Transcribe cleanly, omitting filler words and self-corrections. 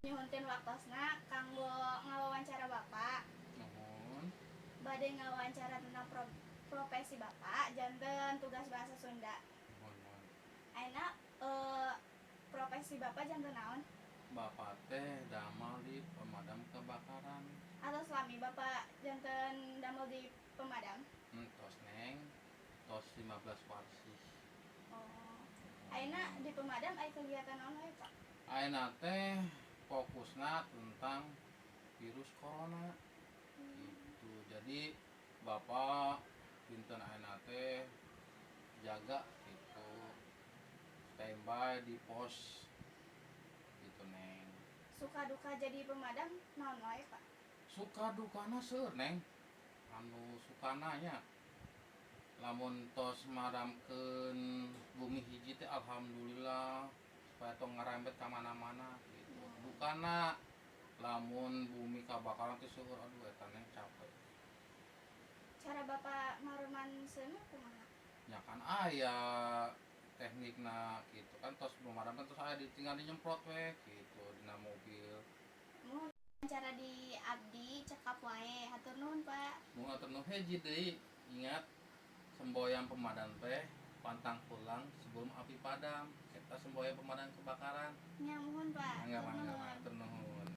Nyuhunkeun waktosna kanggo ngawawancara Bapak. Nuhun. Bade ngawawancara tentang profesi Bapak janten tugas bahasa Sunda. Nuhun, nuhun. Ayeuna profesi Bapak janten naon? Bapak teh damel di pemadam kebakaran. Atos lami Bapak janten damel di pemadam? Tos, Neng, tos 15 warsih. Oh. Ayeuna di pemadam aya kegiatan naon wae, Pak? Ayeuna teh fokusna tentang virus corona gitu. Jadi Bapak dinten ayeuna teh jaga gitu, standby di pos gitu, Neng. Suka duka jadi pemadam naon wae, Pak? Suka dukana seueur, Neng. Anu sukana nya lamun tos madamkeun bumi hiji teh alhamdulillah, supaya tong ngarembet ka mana-mana gitu. Dukana lamun bumi kabakaran teh seueur, aduh, eta, Neng, capek. Cara Bapak mareuman seuneu kumaha? Ya kan aya teknikna gitu kan, tos memadamkan terus aya ditinggal dinyemprot we gitu dina mobil. Muhun, cara di abdi cekap wae. Hatur nuhun, Pak. Mun hatur nuhun. Hiji deui, ingat semboyan pemadam teh pantang pulang sebelum api padam. Eta semboyan pemadam kebakaran. Nya, muhun, Pak. Mangga. Hatur Mangga. Nuhun. Hatur nuhun.